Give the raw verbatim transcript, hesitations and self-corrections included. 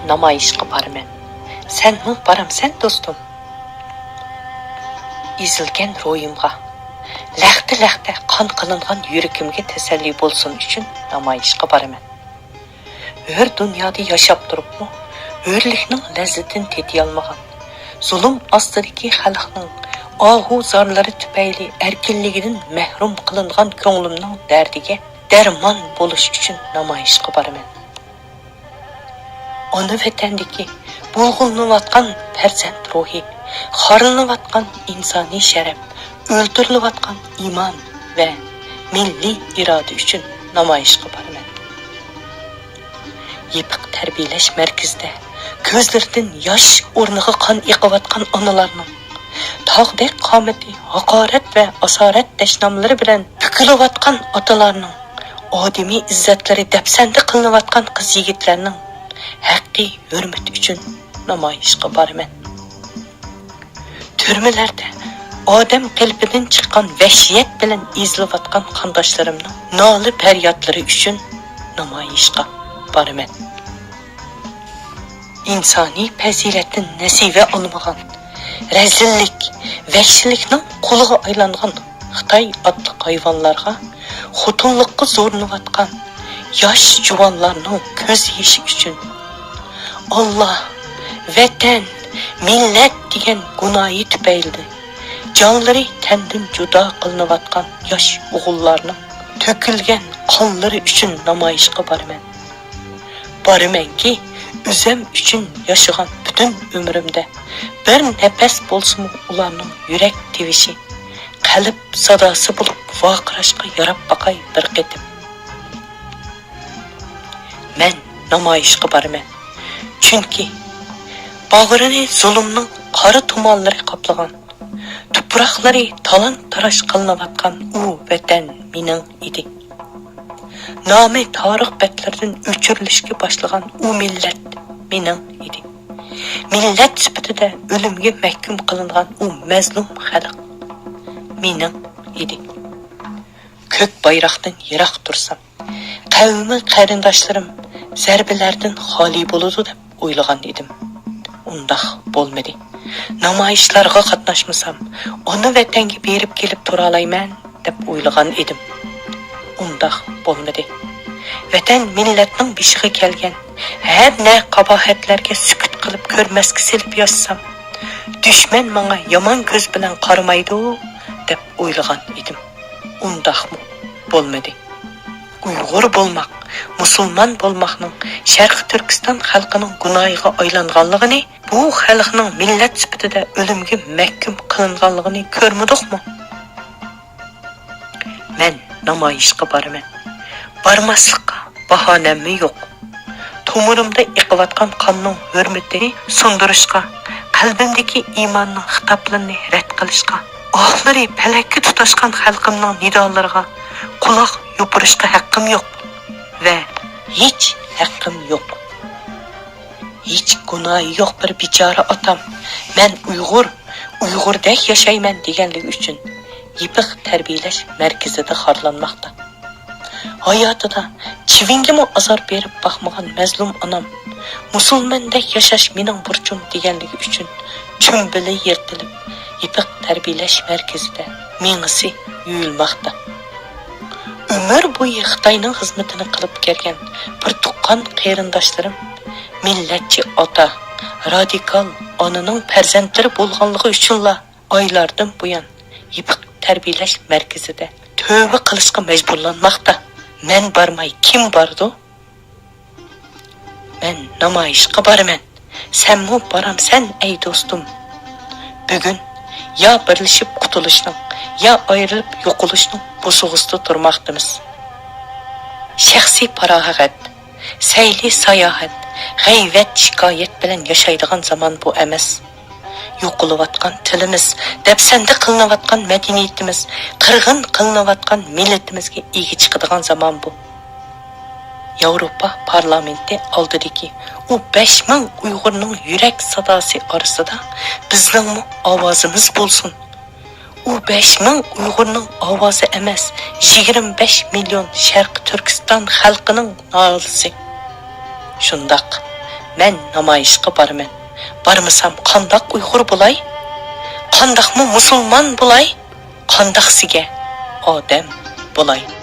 نامايىشقا بارىمەن. سەنمۇ بارامسەن، دوستۇم؟ ئېزىلگەن روھىمغا، لەختە-لەختە قان قىلىنغان يۈرىكىمگە تەسەللى بولسۇن ئۈچۈن نامايىشقا بارىمەن. ھۆر دۇنيادا ياشاپ تۇرۇپمۇ، ھۆرلۈكنىڭ لەززىتىنى تېتىيالمىغان، زۇلۇم ئاستىدىكى خەلقنىڭ ئاھۇ زارلىرى تۈپەيلى ئەركىنلىكىدىن مەھرۇم قىلىنغان كۆڭلۈمنىڭ دەردىگە دەرمان بولۇش ئۈچۈن نامايىشقا بارىمەن. ئانا ۋەتەندىكى بۇلغىنىۋاتقان پەرزەنت روھى، خارلىنىۋاتقان ئىنسانىي شەرەپ، ئۆلتۈرۈلۈۋاتقان ئىمان ۋە مىللىي ئىرادە ئۈچۈن نامايىشقا بارىمەن. يېپىق تەربىيەلەش مەركىزىدە كۆزلىرىدىن ياش ئورنىغا قان ئېقىۋاتقان ئانىلارنىڭ، تاغدەك قامىتى ھاقارەت ۋە ئاسارەت دەشناملىرى بىلەن پۈكۈلۈۋاتقان ئاتىلارنىڭ، ئادىمىي ئىززەتلىرى دەپسەندە قىلىنىۋاتقان قىز-يىگىتلەرنىڭ ھەققىي ھۆرمىتى ئۈچۈن نامايىشقا بارىمەن. تۈرمىلەردە ئادەم قېلىپىدىن چىققان ۋەھشىيەت بىلەن ئېزىلىۋاتقان قانداشلىرىمنىڭ نالە-پەريادلىرى ئۈچۈن نامايىشقا بارىمەن. ئىنسانىي پەزىلەتتىن نەسىۋە ئالمىغان، رەزىللىك، ۋەھشىيلىكنىڭ قۇلىغا ئايلانغان خىتاي ئاتلىق ھايۋانلارغا خوتۇنلۇققا زورلىنىۋاتقان ياش جۇۋانلارنىڭ كۆز يېشى ئۈچۈن، ئاللا، ۋەتەن، مىللەت دېگەن گۇناھى تۈپەيلىدىن جانلىرى تەندىن جۇدا قىلىنىۋاتقان ياش ئوغۇللارنىڭ تۆكۈلگەن قانلىرى ئۈچۈن نامايىشقا بارىمەن. بارىمەنكى، ئۆزۈم ئۈچۈن ياشىغان پۈتۈن ئۆمرۈمدە بىر نەپەس بولسىمۇ ئۇلارنىڭ يۈرەك تىۋىشى، قەلب ساداسى بولۇپ ۋارقىراشقا ياراپ باقاي بىر قېتىم. مەن نامايىشقا بارىمەن. چۈنكى باغرىنى زۇلۇمنىڭ قارا تۇمانلىرى قاپلىغان، تۇپراقلىرى تالان-تاراج قىلىنىۋاتقان ئۇ ۋەتەن مېنىڭ ئىدى. نامى تارىخ بەتلىرىدىن ئۆچۈرۈلۈشكە باشلىغان ئۇ مىللەت مېنىڭ ئىدى. مىللەت سۈپىتىدە ئۆلۈمگە مەھكۇم قىلىنغان ئۇ مەزلۇم خەلق مېنىڭ ئىدى. كۆك بايراقتىن يىراق تۇرسام، قەۋمى قېرىنداشلىرىم زەربىلەردىن خالىي بولىدۇ دەپ ئويلىغان ئىدىم. ئۇنداق بولمىدى. نامايىشلارغا قاتناشمىسام، ئانا ۋەتەنگە بېرىپ كېلىپ تۇرالايمەن دەپ ئويلىغان ئىدىم. ئۇنداق بولمىدى. ۋەتەن مىللەتنىڭ بېشىغا كەلگەن ھەر نە قاباھەتلەرگە سۈكۈت قىلىپ كۆرمەسكە سېلىپ ياشىسام، دۈشمەن ماڭا يامان كۆز بىلەن قارىمايدۇ دەپ ئويلىغان ئىدىم. ئۇنداقمۇ بولمىدى. ئۇيغۇر بولماق، مۇسۇلمان بولماقنىڭ شەرقىي تۈركىستان خەلقىنىڭ گۇناھىغا ئايلانغانلىقىنى، بۇ خەلقنىڭ مىللەت سۈپىتىدە ئۆلۈمگە مەھكۇم قىلىنغانلىقىنى كۆرمىدۇقمۇ؟ مەن نامايىشقا بارىمەن. بارماسلىققا باھانەممۇ يوق. تومۇرۇمدا ئېقىۋاتقان قاننىڭ ھۆرمىتىنى سۇندۇرۇشقا، قەلبىمدىكى ئىماننىڭ خىتابلىرىنى رەت قىلىشقا، ئاھلىرى پەلەككە تۇتاشقان خەلقىمنىڭ نىدالىرىغا قۇلاق يوپۇرۇشقا ھەققىم يوق ۋە ھېچ ھەققىم يوق. ھېچ گۇناھى يوق بىر بىچارە ئاتام، مەن ئۇيغۇر، ئۇيغۇردەك ياشايمەن دېگەنلىكى ئۈچۈن يېپىق تەربىيەلەش مەركىزىدە خارلانماقتا. ھاياتىدا چىۋىنگىمۇ ئازار بېرىپ باقمىغان مەزلۇم ئانام، مۇسۇلماندەك ياشاش مېنىڭ بۇرچۇم دېگەنلىكى ئۈچۈن چۈمبىلى يىرتىلىپ، يېپىق تەربىيەلەش مەركىزىدە مېڭىسى يۇيۇلماقتا. ئۆمۈر بويى خىتاينىڭ خىزمىتىنى قىلىپ كەلگەن بىر تۇغقان قېرىنداشلىرىم، مىللەتچى ئاتا، رادىكال ئانىنىڭ پەرزەنتلىرى بولغانلىقى ئۈچۈنلا ئايلاردىن بۇيان يېپىق تەربىيەلەش مەركىزىدە تۆۋە قىلىشقا مەجبۇرلانماقتا. مەن بارماي كىم بارىدۇ؟ مەن نامايىشقا بارىمەن. سەنمۇ بارامسەن، ئەي دوستۇم؟ بۈگۈن يا بىرلىشىپ قۇتۇلۇشنىڭ، يا ئايرىلىپ يوقىلىشنىڭ بوسۇغىسىدا تۇرماقتىمىز. شەخسىي پاراغەت، سەيلى ساياھەت، غەيۋەت، شىكايەت بىلەن ياشايدىغان زامان بۇ ئەمەس. يوقىلىۋاتقان تىلىمىز، دەپسەندە قىلىنىۋاتقان مەدەنىيىتىمىز، قىرغىن قىلىنىۋاتقان مىللىتىمىزگە ئىگە چىقىدىغان زامان بۇ. ياۋروپا پارلامېنتى ئالدىدىكى ئۇ بەش مىڭ ئۇيغۇرنىڭ يۈرەك ساداسى ئارىسىدا بىزنىڭمۇ ئاۋازىمىز بولسۇن. ئۇ بەش مىڭ ئۇيغۇرنىڭ ئاۋازى ئەمەس، يىگىرمە بەش مىليون شەرقىي تۈركىستان خەلقىنىڭ نالىسى. شۇنداق، مەن نامايىشقا بارىمەن. بارمىسام قانداق ئۇيغۇر بولاي؟ قانداقمۇ مۇسۇلمان بولاي؟ قانداقسىگە ئادەم بولاي؟